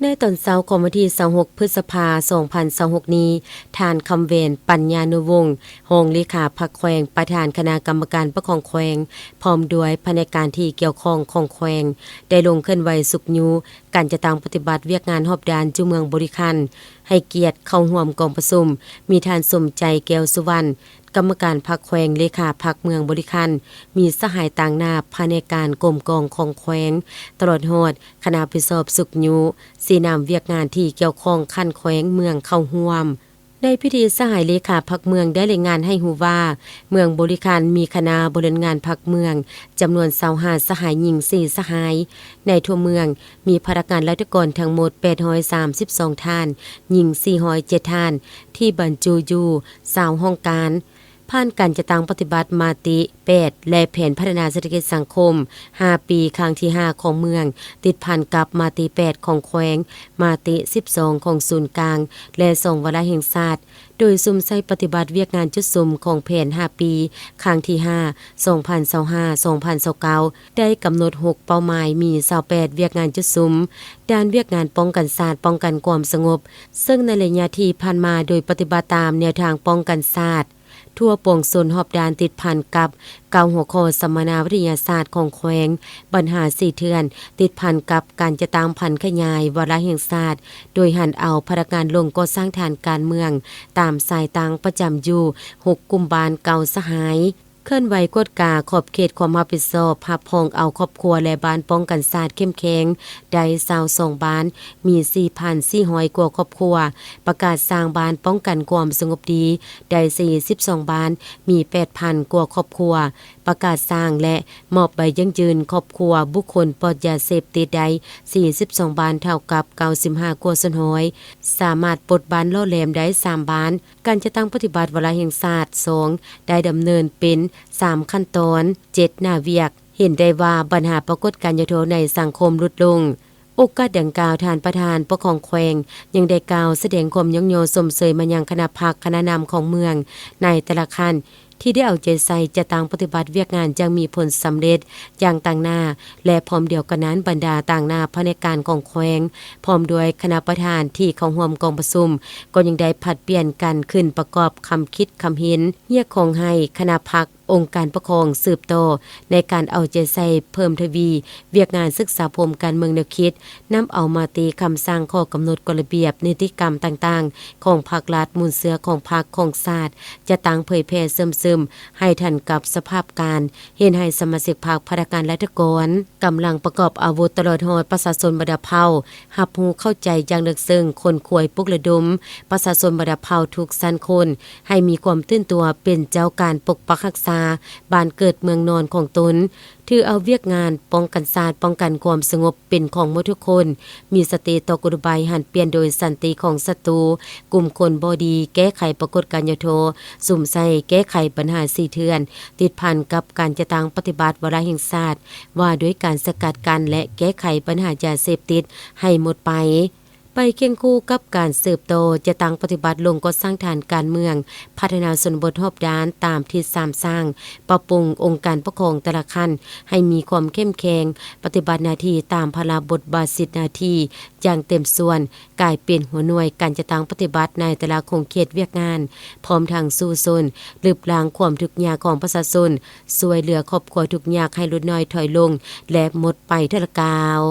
ໃນຕອນເຊົ້າຂອງວັນທີຊາວຫົກ ພຶດສະພາ ສອງພັນຊາວຫົກນີ້, ທ່ານ ຄຳແຫວນ ປັນຍານຸວົງ ຮອງເລຂາພັກແຂວງ, ປະທານຄະນະກຳມະການປົກຄອງແຂວງ ພ້ອມດ້ວຍພະແນກການທີ່ກ່ຽວຂ້ອງຂອງແຂວງ ໄດ້ລົງເຄື່ອນໄຫວຊຸກຍູ້ການຈັດຕັ້ງປະຕິບັດວຽກງານຮອບດ້ານຢູ່ເມືອງບໍລິຄັນ. ໃຫ້ກຽດເຂົ້າຮ່ວມກອງປະຊຸມ ມີທ່ານ ສົມໃຈ ແກ້ວສຸວັນ ກຳມະການພັກແຂວງ, ເລຂາພັກເມືອງບໍລິຄັນ, ມີສະຫາຍຕາງໜ້າພະແນກການກົມກອງຂອງແຂວງ, ຕະຫຼອດຮອດຄະນະຮັບຜິດຊອບຊຸກຍູ້ຊີ້ນຳວຽກງານທີ່ກ່ຽວຂ້ອງຂັ້ນແຂວງເມືອງເຂົ້າຮ່ວມ. ໃນພິທີ, ສະຫາຍເລຂາພັກເມືອງໄດ້ລາຍງານໃຫ້ຮູ້ວ່າ, ເມືອງບໍລິຄັນມີຄະນະບໍລິຫານງານພັກເມືອງຈຳນວນຊາວຫ້າສະຫາຍ, ຍິງສີ່ສະຫາຍ. ໃນທົ່ວເມືອງມີພະນັກງານລັດຖະກອນທັງໝົດແປດຮ້ອຍສາມສິບສອງທ່ານ, ຍິງສີ່ຮ້ອຍເຈັດທ່ານ, ທີ່ບັນຈຸຢູ່ຊາວຫ້ອງການ. ຜ່ານການຈັດຕັ້ງປະຕິບັດມະຕິແປດ ແລະ ແຜນພັດທະນາເສດຖະກິດສັງຄົມຫ້າປີ ຄັ້ງທີຫ້າຂອງເມືອງ, ຕິດພັນກັບມະຕິແປດຂອງແຂວງ, ມະຕິສິບສອງຂອງສູນກາງ ແລະ ສອງວາລະແຫ່ງຊາດ, ໂດຍສຸມໃສ່ປະຕິບັດວຽກງານຈຸດສຸມຂອງແຜນຫ້າປີ ຄັ້ງທີຫ້າ ສອງພັນຊາວຫ້າ ສອງພັນຊາວເກົ້າ ໄດ້ກຳນົດຫົກເປົ້າໝາຍ, ມີຊາວແປດວຽກງານຈຸດສຸມ ດ້ານວຽກງານປ້ອງກັນຊາດ, ປ້ອງກັນຄວາມສະຫງົບ, ເຊິ່ງໃນໄລຍະທີ່ຜ່ານມາ ໂດຍປະຕິບັດຕາມແນວທາງປ້ອງກັນຊາດ ທົ່ວປວງຊົນຮອບດ້ານ, ຕິດພັນກັບເກົ້າຫົວຂໍ້ສຳມະນາວິທະຍາສາດຂອງແຂວງ, ບັນຫາສີ່ເທື່ອນ, ຕິດພັນກັບການຈັດຕັ້ງຜັນຂະຫຍາຍວາລະແຫ່ງຊາດ, ໂດຍຫັນເອົາພະນັກງານລົງກໍ່ສ້າງທາງການເມືອງຕາມສາຍຕັ້ງປະຈຳຢູ່ຫົກກຸ່ມບ້ານ, ເກົ້າສະຫາຍ. ເຄື່ອນໄຫວກວດກາຂອບເຂດຄວາມຮັບຜິດຊອບ, ຮັບຮອງເອົາຄອບຄົວ ແລະ ບ້ານປ້ອງກັນຊາດເຂັ້ມແຂງໄດ້ຊາວສອງບ້ານ, ມີສີ່ພັນສີ່ຮ້ອຍກວ່າຄອບຄົວ, ປະກາດສ້າງບ້ານປ້ອງກັນຄວາມສະຫງົບດີໄດ້ສີ່ສິບສອງບ້ານ, ມີແປດພັນກວ່າຄອບຄົວ, ປະກາດສ້າງ ແລະ ມອບໃບຢັ້ງຢືນຄອບຄົວບຸກຄົນປອດຢາເສບຕິດໄດ້ສີ່ສິບສອງບ້ານ, ເທົ່າກັບເກົ້າສິບຫ້າກວ່າສ່ວນຮ້ອຍ, ສາມາດປົດບ້ານຫຼໍ່ແຫຼມໄດ້ສາມບ້ານ. ການຈັດຕັ້ງປະຕິບັດວາລະແຫ່ງຊາດ ສອງ ໄດ້ດຳເນີນເປັນສາມຂັ້ນຕອນ, ເຈັດໜ້າວຽກ, ເຫັນໄດ້ວ່າບັນຫາປາກົດການຫຍໍ້ທໍ້ໃນສັງຄົມຫຼຸດລົງ. ໂອກາດດັ່ງກ່າວ, ທ່ານປະທານປົກຄອງແຂວງຍັງໄດ້ກ່າວສະແດງຄວາມຍ້ອງຍໍຊົມເຊີຍມາຍັງຄະນະພັກ, ຄະນະນຳຂອງເມືອງໃນແຕ່ລະຂັ້ນ ທີ່ໄດ້ເອົາໃຈໃສ່ຈັດຕັ້ງປະຕິບັດວຽກງານຢ່າງມີຜົນສຳເລັດຢ່າງຕາງໜ້າ ແລະ ພ້ອມດຽວກັນນັ້ນ, ບັນດາຕາງໜ້າພະແນກການຂອງແຂວງ ພ້ອມດ້ວຍຄະນະປະທານທີ່ເຂົ້າຮ່ວມກອງປະຊຸມ ກໍຍັງໄດ້ຜັດປ່ຽນກັນຂຶ້ນປະກອບຄຳຄິດຄຳເຫັນ, ຮຽກຮ້ອງໃຫ້ຄະນະພັກ, ອົງການປົກຄອງສືບຕໍ່ໃນການເອົາໃຈໃສ່ເພີ່ມທະວີວຽກງານສຶກສາອົບຮົມການເມືອງແນວຄິດ, ນຳເອົາມະຕິ, ຄຳສັ່ງ, ຂໍ້ກຳນົດ, ກົດລະບຽບ, ນິຕິກຳຕ່າງໆຂອງພັກລັດ, ມູນເຊື້ອຂອງພັກ, ຂອງຊາດ, ຈັດຕັ້ງເຜີຍແຜ່ເຊື່ອມຊຶມໃຫ້ທັນກັບສະພາບການ, ເຮັດໃຫ້ສະມາຊິກພັກ, ພະນັກງານລັດຖະກອນ, ກຳລັງປະກອບອາວຸດ, ຕະຫຼອດຮອດປະຊາຊົນບັນດາເຜົ່າ ຮັບຮູ້ເຂົ້າໃຈຢ່າງເລິກເຊິ່ງ, ຂົນຂວາຍປຸກລະດົມປະຊາຊົນບັນດາເຜົ່າທຸກຊັ້ນຄົນ ໃຫ້ມີຄວາມຕື່ນຕົວເປັນເຈົ້າການປົກປັກຮັກສາບ້ານເກີດເມືອງນອນຂອງຕົນ, ຖືເອົາວຽກງານປ້ອງກັນຊາດ, ປ້ອງກັນຄວາມສະຫງົບເປັນຂອງໝົດທຸກຄົນ, ມີສະຕິຕໍ່ກົນລະບາຍຫັນປ່ຽນໂດຍສັນຕິຂອງສັດຕູ, ກຸ່ມຄົນບໍ່ດີ, ແກ້ໄຂປາກົດການຫຍໍ້ທໍ້, ສຸມໃສ່ແກ້ໄຂບັນຫາສີ່ເທື່ອນ ຕິດພັນກັບການຈັດຕັ້ງປະຕິບັດວາລະແຫ່ງຊາດ ວ່າດ້ວຍການສະກັດກັ້ນ ແລະ ແກ້ໄຂບັນຫາຢາເສບຕິດໃຫ້ໝົດໄປ. ໄປຄຽງຄູ່ກັບການສືບຕໍ່ຈັດຕັ້ງປະຕິບັດລົງກໍ່ສ້າງຖານການເມືອງ, ພັດທະນາຊົນນະບົດຮອບດ້ານຕາມທິດສາມສ້າງ, ປັບປຸງອົງການປົກຄອງແຕ່ລະຂັ້ນໃຫ້ມີຄວາມເຂັ້ມແຂງ, ປະຕິບັດໜ້າທີ່ຕາມພາລະບົດບາດສິດໜ້າທີ່ຢ່າງເຕັມສ່ວນ, ກາຍເປັນຫົວໜ່ວຍການຈັດຕັ້ງປະຕິບັດໃນແຕ່ລະຂົງເຂດວຽກງານ, ພ້ອມທັງສູ້ຊົນລຶບລ້າງຄວາມທຸກຍາກຂອງປະຊາຊົນ, ຊ່ວຍເຫຼືອຄອບຄົວທຸກຍາກໃຫ້ຫຼຸດໜ້ອຍຖອຍລົງ ແລະ ໝົດໄປເທື່ອລະກາວ.